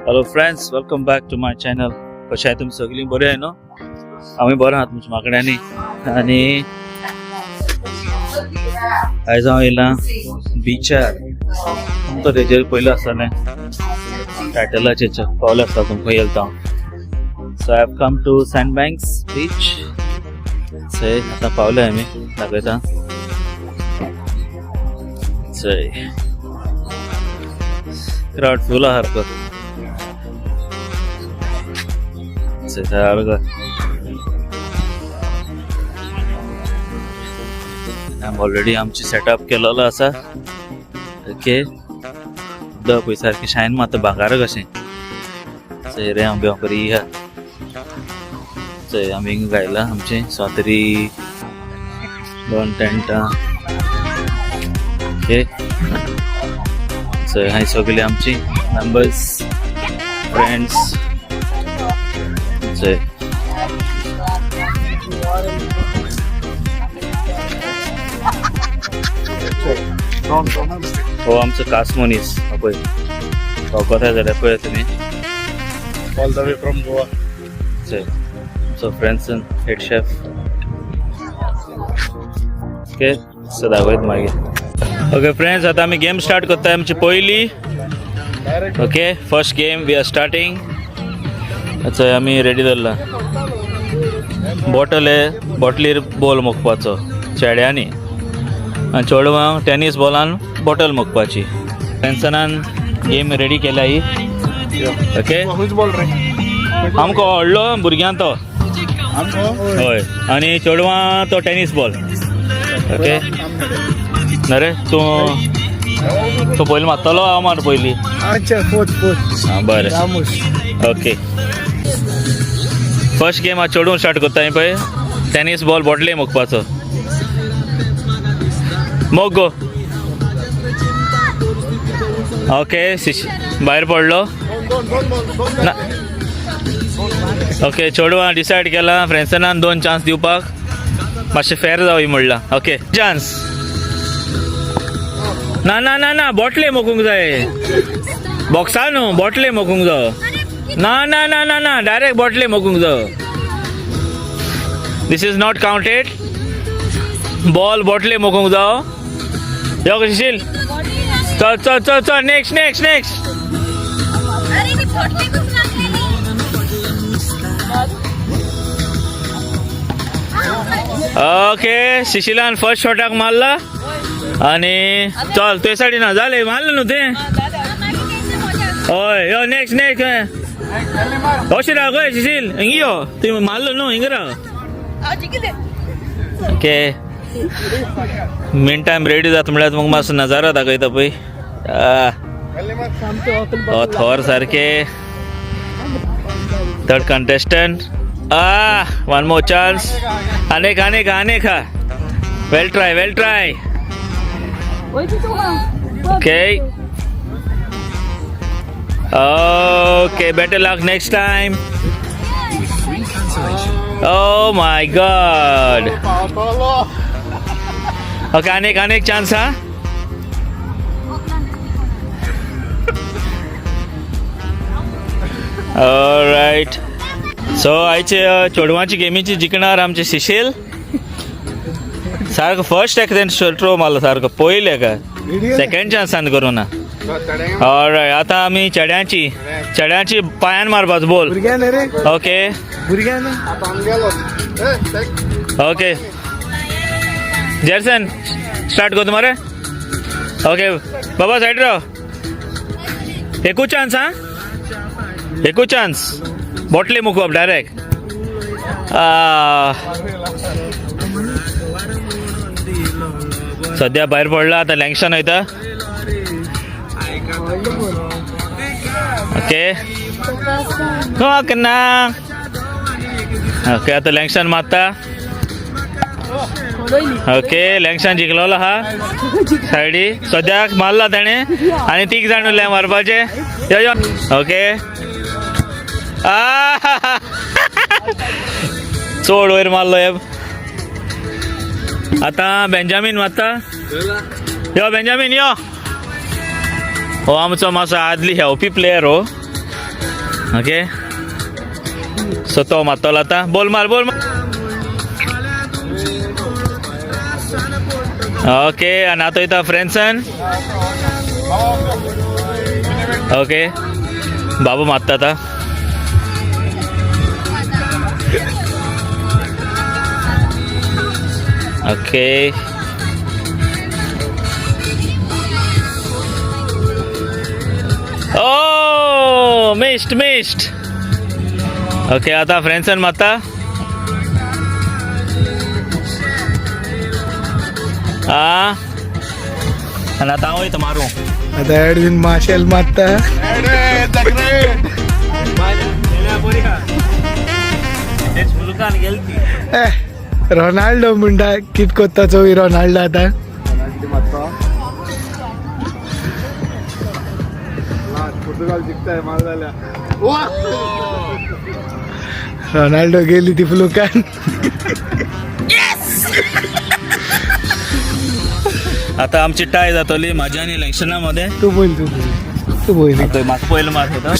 Hello friends, welcome back to my channel. कशें आहाय तुमी सगळीं बरें आहाय न्हू? आमी बरें आहात तुमच्या माकड्यांनी. आनी आयज हांव येयलां बिचार. तुमकां तेजेर पयलें आसतलें टायटलाचेर पावलें आसता तुमकां येयला हांव. So I have come to Sand Banks beach. थंय आतां पावले आमी, दाखयता. चय, क्रावड फूल आहा सारको. सारको ऑलरेडी आमची सेटअप केलेलो आसा. ओके, उदक पळय सारकें शायन मारता भांगार कशें. चय रे, आंबे बरी आहा. चय, आमी हिंगा घायला आमचें सोत्री, दोन टेंटां. ओके, चय हांय सगळी आमची मेंबर्स, फ्रेंड्स. चय, हो आमचो कास मनीस पळय, हो कथा जाल्यार पळय तुमी. All the way from Goa. चय, आमचो फ्रेंड्सन हेड शेफ. ओके, सो दाखयत मागीर. ओके फ्रेंड्स, आता आमी गेम स्टार्ट करता आमची पयली. Okay, first game we are starting. चय, आमी रेडी धरला. बॉटल आहे, बॉटलीर बॉल मोखपाचो चेड्यांनी आनी चेडवांक टेनीस बॉलान बॉटल मोखपाची. फ्रेंड्सनान गेम रेडी केल्या ही. ओके. Which ball रे? आमकां व्हडलो भुरग्यां तो. आमको. हय, आनी चेडवां तो टेनीस बॉल. ओके ना रे, तूं तूं पयलीं मारतलो, हांव मार पयलीं? अच्छा, फोर्थ फोर्थ. आं बरें. रामूस. ओके, फर्स्ट गेम आज चेडूं स्टार्ट करता पळय. टेनीस बॉल बॉटले मोखपाचो. मोग गो. ओके, भायर पडलो ना. ओके, चेडवां डिसायड केला फ्रेंड्सनान दोन चान्स दिवपाक, मातशें फेर जावं म्हणलां. ओके, चान्स ना ना ना ना, बॉटले मोखूंक जाय, बॉक्सा न्हू, बॉटले मोखूंक जावो. ना ना ना ना ना, डायरेक्ट बॉटले मोखूंक जावो. This is not counted. Ball बॉटले मोखूंक जावो. यो सुशील, चल चल चल चल, नेक्स्ट नेक्स्ट नेक्स्ट. अरे, ती बोटलेकूच लागलेली. ओके, सुशिलान फर्स्ट शॉटाक मारला आणि चल ते सायडीन ना जालें, मारलें न्हू तें. हय, यो नेक्स्ट नेक्स्ट. अशें राव गो सुशील, हिंग यो, तुवें मारलो न्हू, हिंग राव. ओके, मीन टायम रेडी जाता म्हळ्यार तुमकां मातसो नजारो दाखयता पळय. हो थोर सारके third contestant. One more chance. अनेक अनेक अनेक हा. Well try, well try. Okay okay, better luck next time. Oh my God. Okay, अनेक अनेक चान्स हा. रायट, सो आयचे चेडवांची गेमीची जिखणार आमचे सुशील. सारको फर्स्ट एक तेणें थ्रो मारलो सारको पयले एका, सेकंड चान्सान करूं ना. ऑलरायट, आतां आमी चेड्यांची चेड्यांची पांयान मारपाचो बॉल. भुरग्यान रे. ओके. भुरग्यान. ओके, जेरसन स्टार्ट करता मरे. ओके बाबा, सायड राव. एकूच चान्स हा, एकूच चान्स. बॉटले मुखवप डायरेक्ट. सद्या भायर पडला, आतां लँगस्टन वयता. ओके ना, ओके, आतां लँगस्टन मारता. ओके, लँगस्टन जिखलोलो हा सायडी. सद्याक मारला तेणें आनी तीग जाण उरले मारपाचे. यो यो. ओके, चड वयर मारलो हे. आतां बेंजामीन मारता. यो बेंजामीन यो. हो आमचो मातसो आदली हेवपी प्लेयर हो. ओके, सो तो मारतलो आतां. बॉल मार, बॉल मार. ओके, आनी आतां वयता फ्रेंडसन. ओके, बाबू मारता आतां. ओके, ओ मिस्ट मिस्ट. ओके, आता फ्रेंडसन मारता. हा, आनी आतां हांव वयता मारूं. आता एडविन मार्शल मारता. ए रोनाल्डो म्हणटा, कित कोत्ता चोवी रोनाल्डो आतां. पुर्तुगाल जिखताय मार जाल्या. रोनाल्डो गेली ती फ्लुकान. आता आमची टाय जातली माझ्या आनी इलेक्शना मध्ये. तू बोल, तू बोल, तू बोल. आता म्हाका पयलो मार येता.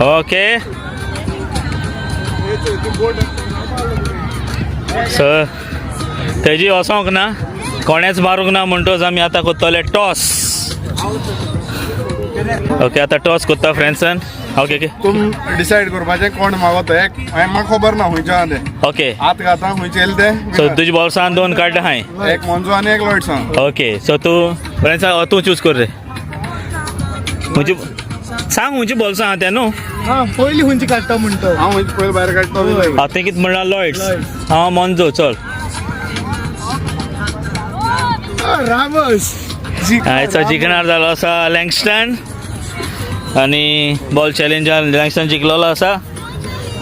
ओके, सर तेजी वचोंक ना, कोणेच मारूंक ना म्हणटोच आमी आतां करतले टॉस. ओके, आतां टॉस करता फ्रेंड्सान. Okay okay. तुम डिसायड करपाचें कोण मागोतो. एक हांवें म्हाका खबर ना खंयच्या आहा तें. ओके. हात घाता खंयचे येयले ते. सो तुजे बॉल्सान दोन काडले हांवें. एक मोन्जो आनी एक लॉयड्सान. ओके, सो तूं फ्रेंड्सा, तूं चूज कर रे. खंयची सांग, खंयची बॉल्सां आहा तें न्हू. हा, पयली खंयची काडटा म्हणतो? हांव खंयचे पयलीं भायर काडटा. आतां कितें म्हणलां? लॉयड्स. हांव मोन्जो, चल. रामस. आयचो जिखणार जालो आसा लँगस्टन आनी बॉल चॅलेंजर लँगस्टन जिखलेलो आसा.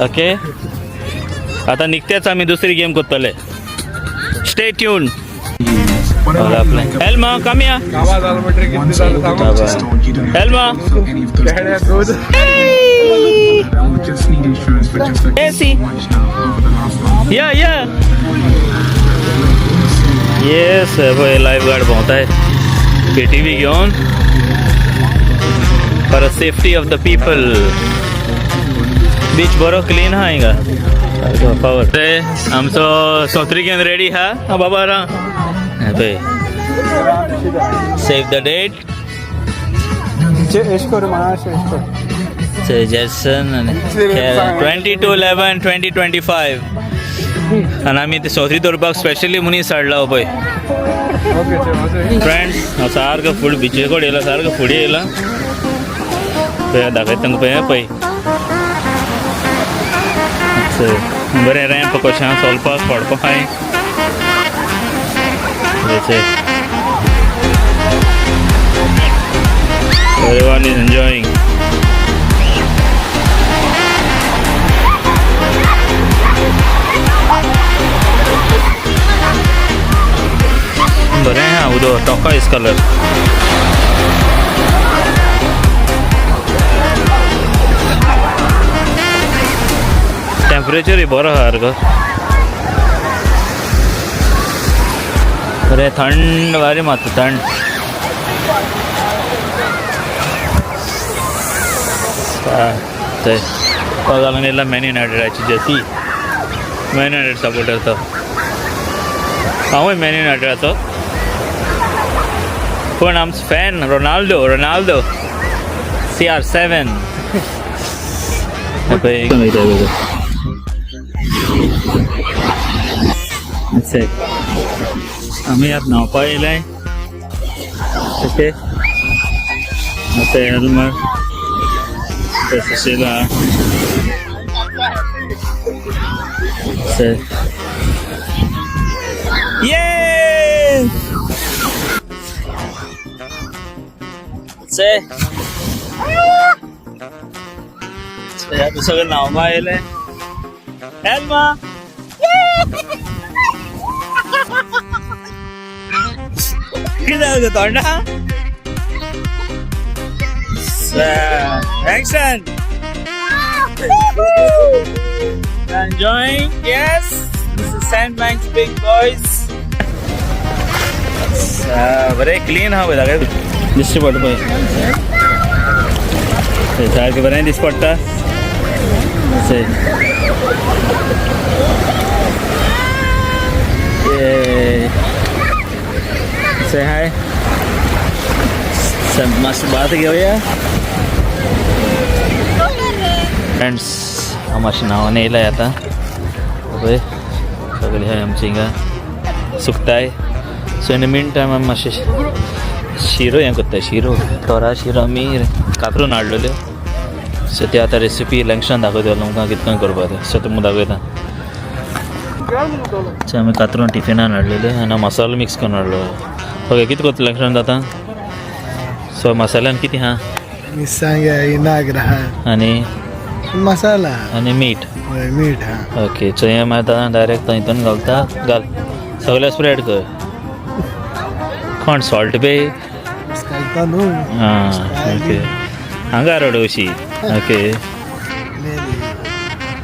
ओके, आतां निकतेच आमी दुसरी गेम करतले. Stay tune. हेल्मा, कमी या. कावा जालो म्हणटकीर कितें जालें सांगू. हेल्मा. खेड्या दूद. Casey. या. येस, पळय लायफ गार्ड भोंवताय पेटी बी घेवन for safety of the people. Beach बरो क्लीन आहा हिंगा सारको पावर. ते आमचो सोत्री घेवन रेडी आहा. बाबा रा पळय, सेव the date. Jason आनी 22/11/2025. आनी आमी ते सोत्री दवरपाक स्पेशली मनीस हाडला पळय. फ्रेंड्स, हांव सारको फुडें बिचे कडेन येयला, सारको फुडें येयला. पळय दाखयता तांकां. पळय पळय, बरें रॅम्प कशें आहा चलपाक पडपाक हांवें. Everyone is enjoying. बरें आहा उदक, टॉर्कोइज कलर. टेम्परेचरय बरो आहा सारको. बरें थंड वारें मारता, थंड. ते घालून येयला man युनायटेडाची Jersey. Man United supporter तो. हांवूय मॅन युनायटेडाचो, पूण आमचो fan Ronaldo, Ronaldo CR7. पळय, That's it. आमी आतां न्हांवपा येयले. ओके, आतां Elmer, Sushila. That's it. Yay! Say. आतां सगळें न्हांवपा येयले. एल्मा, कितें जालें गो तोंडा? Action! Enjoying? Yes! This is Sandbanks Big Boys. बरें क्लीन आहा पळय जागे दिश्टी पडटा पळय, सारकें बरें दिस पडटा. Say hi. मातशें भात घेवया. फ्रेंड्स, हांव मातशें न्हांवन येयलाय आतां. पळय सगळीं हय आमची हिंगा सुकताय. So in the mean time आमी मातशें शिरो हें करताय, शिरो तोरा शिरो आमी कातरून हाडलेल्यो. सो ते आतां रेसिपी लँगस्टन दाखयतलो तुमकां कितकन करपा तें. सो तुमकां दाखयता. सो आमी कातरून टिफिनान हाडलेले आनी मसालो मिक्स करून हाडलेलो. ओके, कितें करता लँगस्टन आतां? सो मसाल्यान कितें आहा? मिरसांग, इनाग्र आहा. आनी मसाला. आनी मीठ. हय, मीठ आहा. ओके, सो हें मागीर आतां डायरेक्ट हितून घालता. घाल सगळें, स्प्रेड कर. कोण सॉल्ट बे? घालता न्हू. आं, ओके, हांगा रडोवशी. ओके.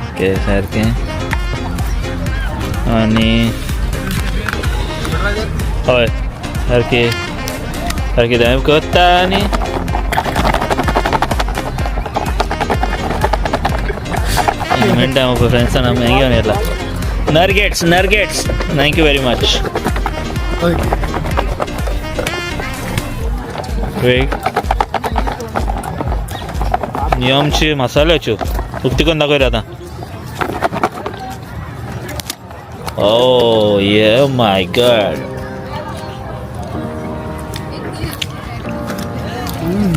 ओके, सारकें. आनी हय, सारकें सारकें तें करता. आनी मिनटां फ्रेंड्सान आमी हें घेवन येतला, nuggets nuggets. Thank you very much. Okay. वेग ही आमची मसाल्याच्यो उक्ती करून दाखयता आतां. Oh yeah my God.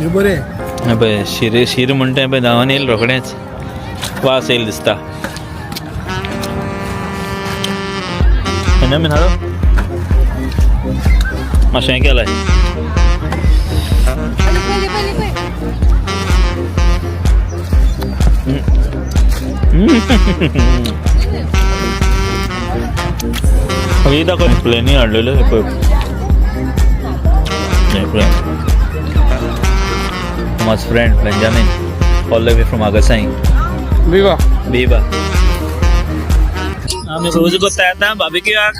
हे बरें. हें पळय शीर, शीर म्हणटा पळय, धांवन येयल रोखडेंच, वास येयल दिसता. बेंजामीन, हॅलो, मातशें हें केलाय. पळय पळय पळय. ही दाखय, प्लेनी हाडलेल्यो हे पळय, हे पळय. माझ friend Benjamin, all the way from Agassaim. Viva. Biba. आमी उजो करता आतां बार्बेक्यूआक.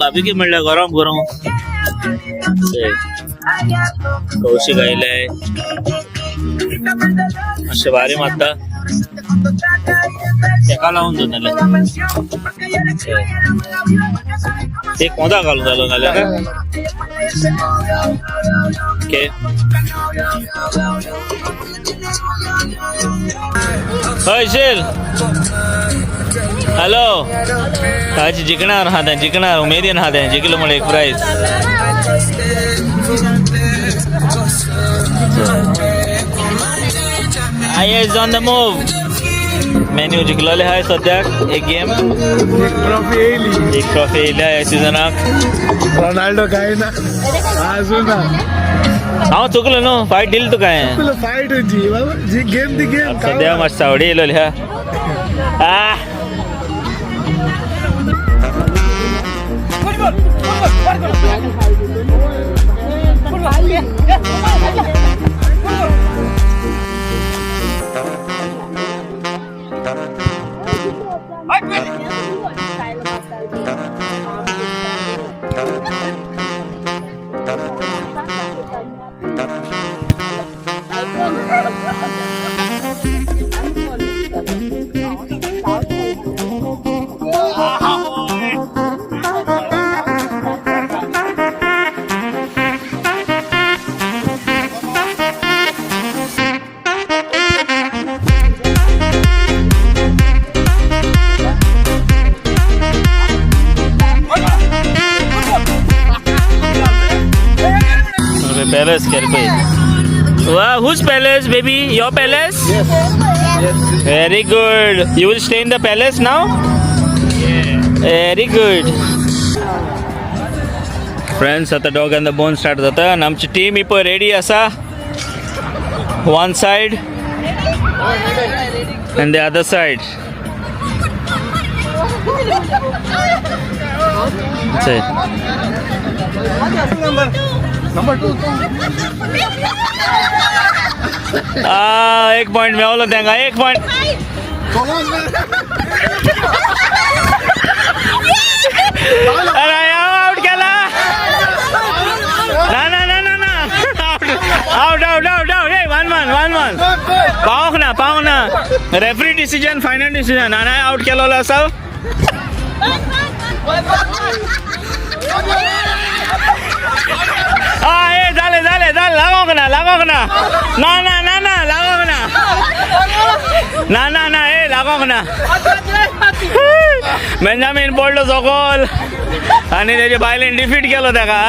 बार्बेक्यू म्हणल्यार गरम गरम कौशीक आयले, मातशें वारें मारता, तेका लावन दवर, नाल्यार ते कोंदा घालून जालो नाल्यार. ओके. हय शेल, हॅलो. आज जिखणार आहा तें, जिखणार उमेदीन आहा तें. जिखलो म्हणल्यार एक prize. I is on the move. Man U जिखलोले आहाय सद्याक एक गेम. एक ट्रॉफी येयली. एक ट्रॉफी येयल्या ह्या सिजनाक. रोनाल्डो काय ना अजून ना. हांव चुकलो न्हू, फायट दिली तुका हांवें. फायट जी बाबा, जी गेम ती गेम. सद्या मातशें सावडी येयलोली हा. आ palace करपय. Wow, whose palace, baby? Your palace? Yes. Very good. You will stay in the palace now? Very good. Friends, आता dog and the bone start जाता आनी आमची टीम ही पळय रेडी आसा. One side and the other side. Number 2. एक point मेवलो तेंका, एक point. अरे, आउट केला. Out out out. ए, वन वन वन वन. पावंक ना, पावंक ना. Referee decision final decision. आनी हांवें आवट केलेलो आसा. आ ए, जालें जालें जालें. लागोंक ना, लागोंक ना. ना ना ना ना, लागोंक ना. ना ना ना, ए, लागोंक ना. बेंजामीन पडलो सकल आनी तेजे बायलेन डिफीट केलो ताका.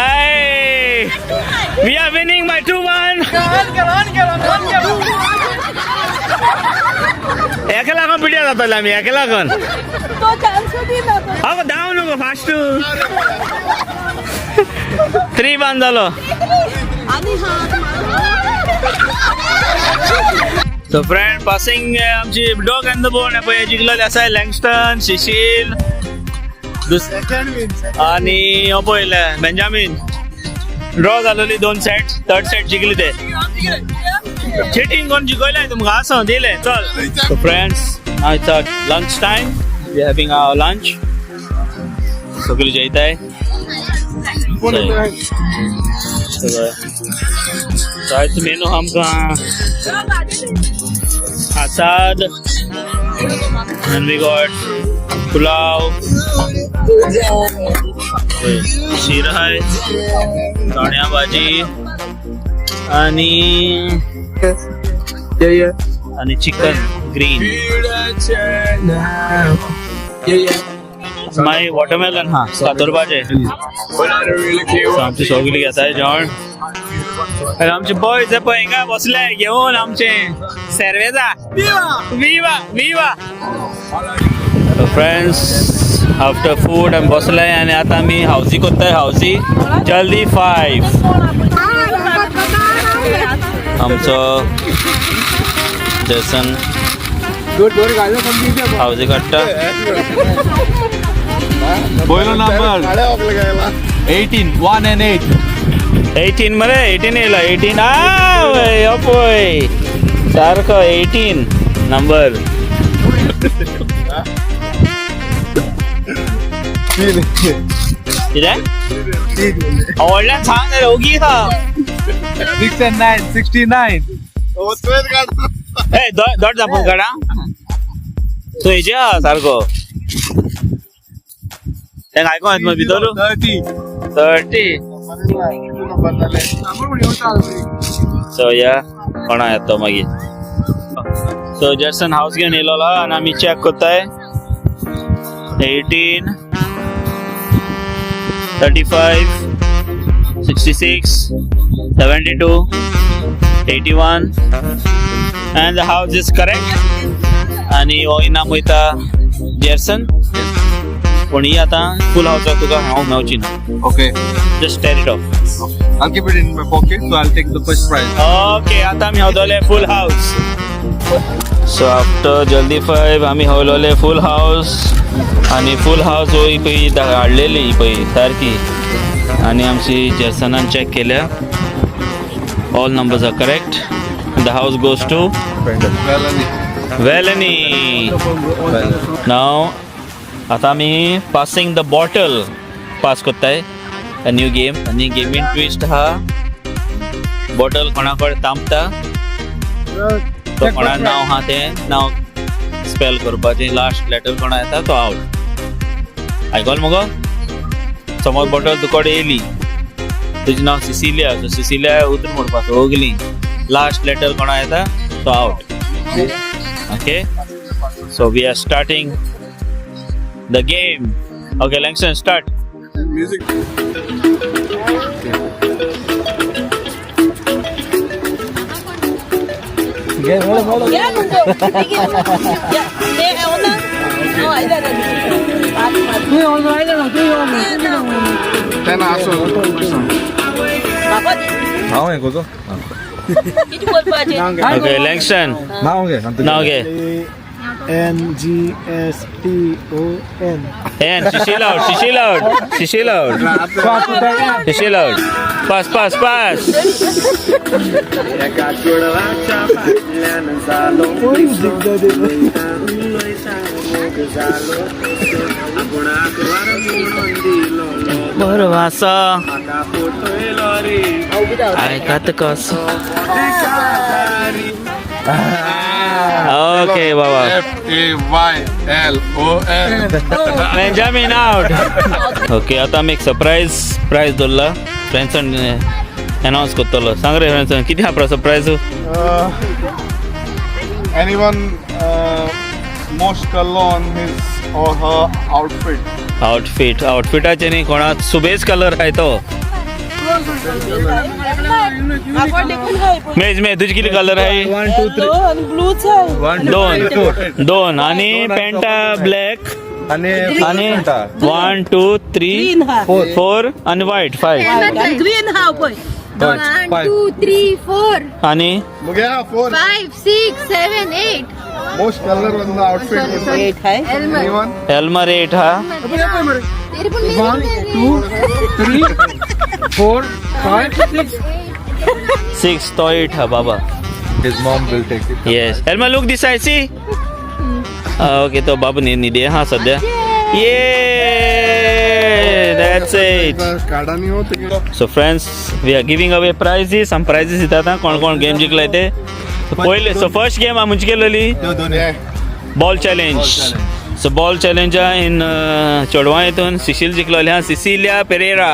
We are winning by 2-1. एका लागून पिड्या जातले आमी, एका लागून. तो चान्स दिना तो. अगो, धांव न्हू गो फास्ट. 3-1 जालो. आणि हा. सो फ्रेंड, पासिंग आमची डॉग अँड the bone पळय जिखलेले आसा लँगस्टन, शिशील आणि हो पळयले बेंजामीन. ड्रॉ जालोली दोन सेट, थर्ड सेट जिखली ते. चिटींग कोण जिखयलें तुमकां? आसो, दिलें, चल. So friends, now it's our lunch time. We having our lunch. सगळी जेयताय. सगळें. आयज मेनू आमकां Asad, and we got pulao, शिराय, चण्या भाजी आणि आणि चिकन ग्रीन. मागीर वॉटरमेलन हा, कातोरपाचे. आमचे सगळी घेताय जेवण आणि आमचे बॉयज हे पळय हिंगा बसले घेऊन आमचे सेर्वेजा. विवा विवा. फ्रेंड्स, आफ्टर फूड आमी बसले आनी आतां आमी हावजी कोत्ताय. हावजी जल्दी फायव. आमचो जसन हावजी काडटा. पयलो नंबर. वखले गेला. 18, 1 and 8. 18 मरे, 18 येयला. 18 आवय, अपय सारको 18 नंबर. तीन. कितें व्हडल्यान सांग रे, ओगी आहा. 6 and 9, 69. तुवेंच काड. ए, दोट दापून काडा. तूं हेजे आहा सारको. तेंका आयकोन येता भितर. 30. 30. नंबर जाले. सो या कोणा येता मागीर. सो जर्सन हाऊस घेवन येयलेलो आनी आमी चॅक कोत्ताय. 18, 35, 66, 72, 81, and the house is correct. आनी हो इनाम वयता जेर्सन. पूण ही आतां फूल हाऊसाक तुका हांव मेवची ना. Okay. Just tear it off. I'll keep it in my pocket, so I'll take the first prize. Okay, आता आमी हवतले फूल हाऊस. सो आफ्टर जल्दी फायव आमी हवलोले फूल हाऊस आनी फूल हाऊस होय पळय हाडलेली पळय सारकी. आनी आमची जर्सनान चॅक केल्या. All numbers are correct. The house goes to Velani. Now आता आमी पासिंग the bottle पास कोत्ताय, अ न्यू गेम. आनी गेमीन ट्विस्ट आहा, बॉटल कोणा कडेन तांबता तो कोणा नांव आहा तें नांव स्पेल करपाचें. लास्ट लेटर कोणा येता तो आवट. आयकल मगो? समज बॉटल तुकडे येयली, तुजें नांव सिसिलिया, सो सिसिलिया उतर म्हणपा सगलीं. लास्ट लेटर कोणा येता तो out. Okay, so we are starting the game. Okay, Langston, start. Music. घ्या तुमचं. घ्या. ते ओना. हो, आयला ना. तेन्ना आसूं. बाबा. हांव हें करतो. किती करपाचें? ओके लँगस्टन. नांव घे. नांव घे. N G S T O N. N. Shishil out, Shishil out, Shishil out, Shishil out. Pass pass pass. कोण जिंकता ते? बरो आसा. आयकात कस. ओके बाबा. FAYLON. Benjamin out. Okay, आता आमी एक सरप्रायज प्रायज दवरला. फ्रेंड्सान अनाउन्स करतलो. सांग रे फ्रेंड्सान, कितें आहा surprise? Anyone most color on his or her outfit? Outfit, आउटफिटाचे न्ही, कोणा सुबेज कलर आहाय तो. मेज मेज, तुझी कितें कलर आहे? 1 2 3. आणि ब्लूच आहे. दोन दोन आणि पॅन्टा ब्लॅक. आणि आणि 1 2 3 ग्रीन हा. 4 आणि व्हाईट 5. आणि ग्रीन हा पळय. 1 2 3 4 आणि मुगे 4. 5 6 7 8. Most color on the outfit. Eight आहे. एल्मर. Anyone? Elmer 8 हा. तेरे पण. 1 2 3 4 5 6. 6 तो 8 हा बाबा. His mom will take it. Yes, Elmer, look this side, see. Okay, तो बाबू निदे हा सध्या. ये that's it. काढा न्ही हो तुगे. So friends, we are giving away prizes. आम प्रायझीस दितात आं, कोण कोण गेम जिखले ते पयले. सो फर्स्ट गेम आमी केलेली ball challenge. So ball challenge in चेडवां हितून सिशील जिखलोले हा, Sicilia Pereira.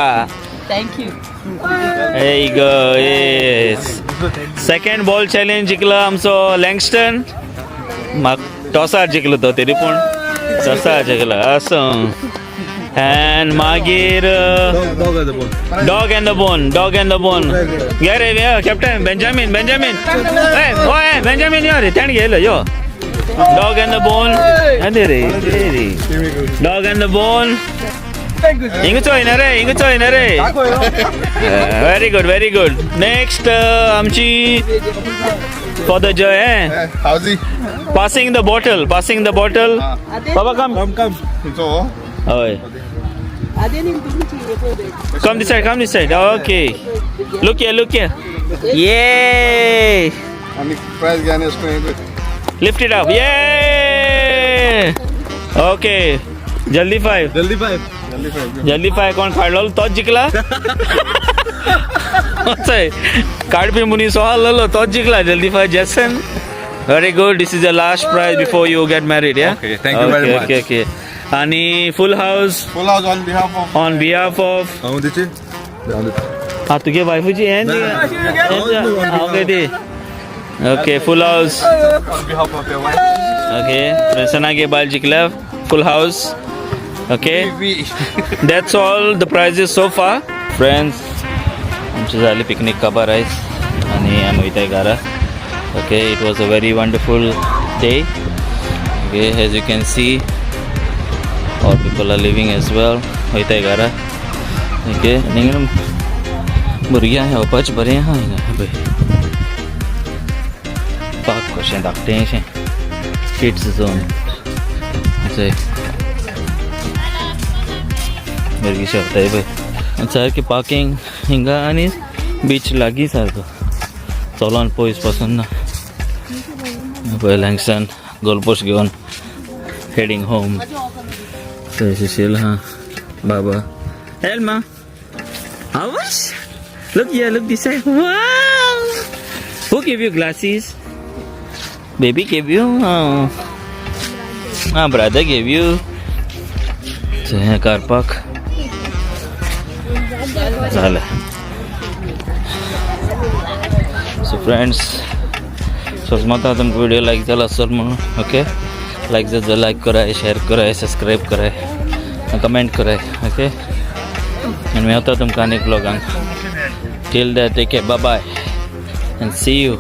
Thank you. Hey go, yes. Second ball challenge जिखलो आमचो लँगस्टन. म्हाका टॉसार जिखलो तो, तरी पूण टॉसार जिखलो आसूं. एंड मागीर Dog at the bone. Dog and the bone, dog and the bone. घे रे कॅप्टन बेंजामीन, बेंजामीन, ओय बेंजामीन, यो रे, तेणें घेयलो यो. डॉग अँड the bone, आनी रे रे डॉग अँड the bone. हिंगा चोयना रे, हिंगा चोयना रे. Very good, very good. Next आमची for the Joy हावजी. Passing the bottle, passing the bottle. बाबा कम. Come, come. तुमचो हय. आधी तुमची. Come this side, come this side. Okay, look here, look here. ये. आणि प्राइज घ्या next. Lift it up. ये, ओके, जल्दी फाय. जल्दी 5. जल्दी प्राइज. जल्दी फाय. कोण काडलो तोच जिखला. काडपी मनीस आहलो तोच जिखला. जल्दी five Jason, very good. This is the last prize before you get married, yeah. Okay, thank you very much. Okay okay आणि full house. Full house on behalf of on behalf of हांव दिची. हा तुगे वायफूची हें okay ती. Okay, full house. On behalf of your wife. Okay, Prasanna गे बाल जिखल्या, full house. Okay, that's all the prizes so far. Friends, आमची झाली पिकनीक काबार आयज आनी आमी वयताय घरा. Okay, it was a very wonderful day. Okay, as you can see, all people are leaving as well. वयताय घरा. ओके, आनी भुरग्यांक खेळपाचें बरें आहा हिंगा पळय, पार्क कशें धाकटेंशें, किड्स झोन. अशें भुरगीं शेवताय पळय. आनी सारकी पार्किंग हिंगा आनी बीच लागीं सारको, चलोन पयस पासून ना. पळय लँगस्टन गोल पोस्ट घेवन हेडींग होम. थंय सुशील हा बाबा. Elma. Awas! Look here, look this side. Wow! Who gave you glasses? Baby gave you? Oh. Ah, brother gave you. So, here car park. झालं. सो फ्रेंड्स, सोजमता तुमकां व्हिडिओ लायक जाला असल म्हणून. Okay, लायक जाल्यार लायक कराय, शेअर कराय, सबस्क्रायब कराय, कमेंट कराय. ओके, आनी मेवता तुमकां आनी ब्लॉगान. Till that, take care, bye bye and see you.